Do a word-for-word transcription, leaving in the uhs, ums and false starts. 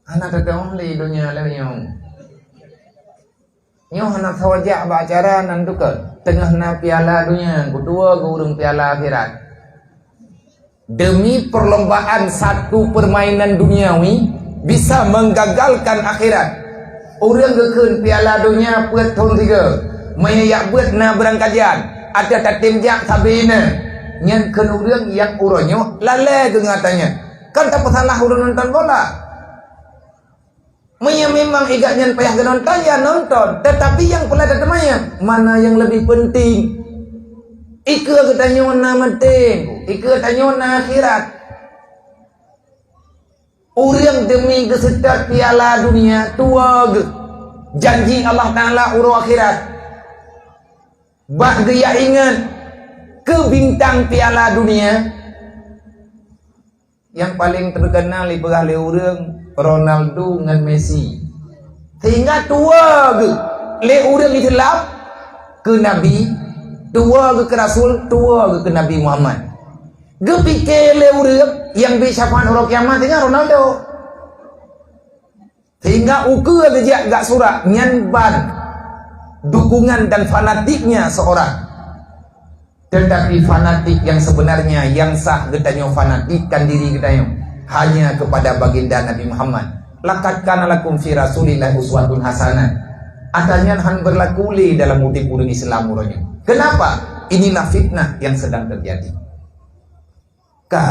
Hana teudong lé donya lé nyoe. Nyoe hana saboh jak bak acara nan tukon. Teungoh na piala donya, kutuwoe geu ureuëng piala akhirat. Demi perlombaan satu permainan duniawi bisa menggagalkan akhirat. Ureuëng geukheun piala donya peuet thon tiga. Meunyoe jak beuet na beurangkajan, ada tatem jak sabe na. Nyan kheun ureuëng nyang uroe nyoe lalée geuh ngon ata nyan. Kan tapeusalah ureuëng nonton bola. Meunyoe memang igat nyan payah geunonton, ya nonton. Tetapi nyang peulai tateumanyong, mana yang lebih penting? Ikeue geutanyoe na meunteng, ikeue tanyoe na akhirat. Ureuëng demi geuseutôt piala dunia, tuwoe geuh janji Allah Taala uroe akhirat. Bak geujak ingat keu bintang piala dunia, nyang paleng teukeunal ipeugah lé ureuëng Ronaldo ngon Messi. Sehingga tuwoe geuh lé ureuëng Islam keu Nabi, tuwoe geuh keu Rasul, tuwoe geuh keu Nabi Muhammad. Geupike lé ureuëng nyang bri syafaat uroe kiamat nyan Ronaldo. Sehingga ukeue geujak gak surat nyan ban dukungan dan fanatiknya seorang. Tetapi fanatik yang sebenarnya, yang sah geutanyoe fanatikkan diri geutanyoe hanya kepada baginda Nabi Muhammad. Laqad kana lakum fi Rasulillah uswatun hasanah. Ata nyan han berlaku lé dalam udeb ureuëng Islam uroe nyoe. Kenapa? Inilah fitnah yang sedang terjadi. Ka